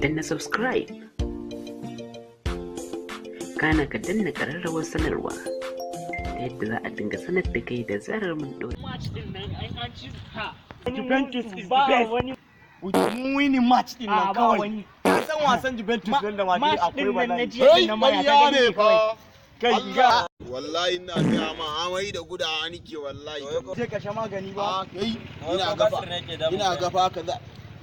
Danna subscribe, kana ka danna ƙararrawar sanarwa ta yadda za a dinga sanar da kai da zarar mun ɗora. Match din nan ai an ci ha. Juventus is the Ba best. wani. Mun winning match din A nan ba kawai. wani. Ka san wasan Juventus nan da Madrid Match akwai din nan na bala'i. jiya Kai din nan ma ya ƙarya ka gani ne ne kawai. fa. Kai Allah. ga Wallahi ina gaya ma amai da gudawa nike wallahi. Je ka sha magani ba. Ah, kai ina gafa ina gafa kaza.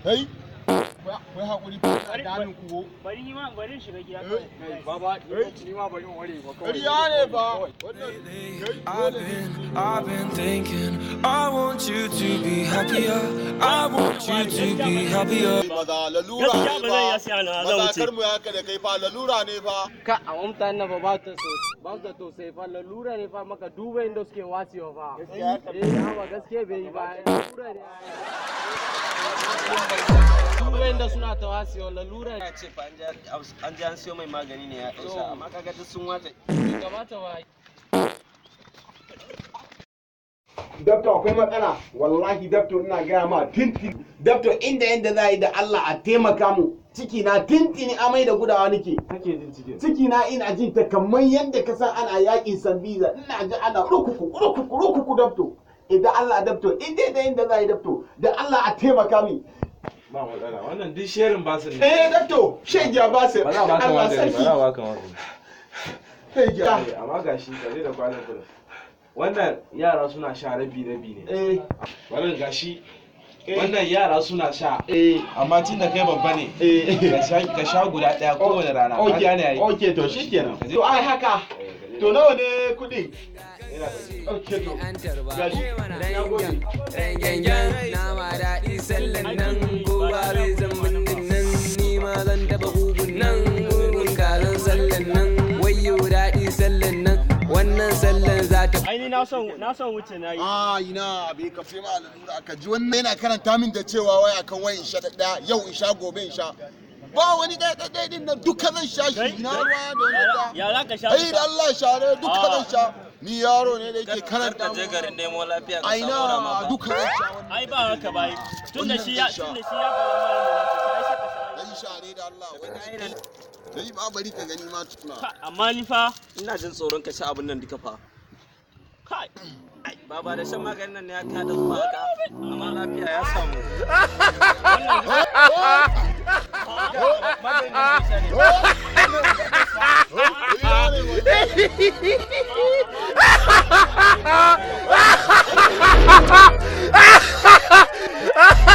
Kai kai hakuri fa damin ku. Bari ni ma bari in shiga gida Eh, kawai. Baba, ni ma bari in ware ba kawai. Ƙarya ne fa. Wannan kai I've dole ne. been, I've been thinking. I want you to be happier. I want you to be happier. Maza lalura Gaskiya ne ba zan iya fa. siya na zan Maza wuce. kar mu haka da kai fa lalura ne fa. Ka a mutanen nan fa ba ta so ba su da tausayi fa, lalura ne fa. Maka duba inda suke wasewa fa. Eh, amma gaskiya bai yi ba, lalura ne. Duba inda suna ta wasewa, lalura ne. Ya ce fa an je an siyo mai magani ne ya ɗausa, amma kaga duk sun watsa. Bai kamata ba. Doctor, akwai matsala. Wallahi doctor, ina gaya ma tinti. Doctor, inda yanda za a yi da Allah a taimaka mu. Ciki na tintini amai da gudawa nake. Kake jin cikin? Ciki na ina jin ta kamar yadda ka san ana yakin Sambiza. Ina ji ana rukuku rukuku rukuku, doctor. Idan Allah doctor, inda da yanda za a yi doctor, da Allah a taimaka min. Ba matsala, wannan duk sherin basir ne. Eh doctor, shegiya ba sai. Ba za a baka Allah magani ba, sarki. za a baka magani. Shegiya. Eh, amma gashi ka je da kwanan kudin. Wannan yara suna sha rabi rabi ne. Eh. Wannan gashi, wannan yara suna sha. Eh. Amma tun da kai babba ne, Eh. ka sha guda ɗaya kowane rana. Ka gane ai. Okay, to shikenan. To ai haka. Eh, ka je To nawa ne kudin? Ina da Okay to. Gashi. Na gode. Gangan nama daɗi sallan nan, kowa zai zan bindin nan, ni ma zan taɓa kugun nan, kugun kazan sallan nan, wayyo daɗi sallan nan, wannan sallan za ta Ai ni na son wuce na yi. Ah, ina bai ka fi ma lalura ka ji wannan yana karanta min da cewa wai akan wai in sha ɗaya yau in sha gobe in sha. Ba wani ɗaya ɗaya ɗin nan duka zan sha shi ina ruwa da wani ɗaya. Ya za ka sha? Ai da Allah share duka zan sha. Ni yaro ne da yake Kar karanta ka je mun. garin nemo lafiya ka Ai samu rama na ba. duka zan sha wannan. Ai ba haka ba. Tunda shi ya Wannan tunda shi ya fara ma yanda za ka sha, ai sai ka sha. Dai share da Allah wannan. Dai ma bari ka gani ma tukuna. Ka, amma ni fa Ina jin tsoron ka sha abin nan duka fa. Kai. Baba, da shan maganin nan ne ya kada zuwa haka, amma lafiya ya samu.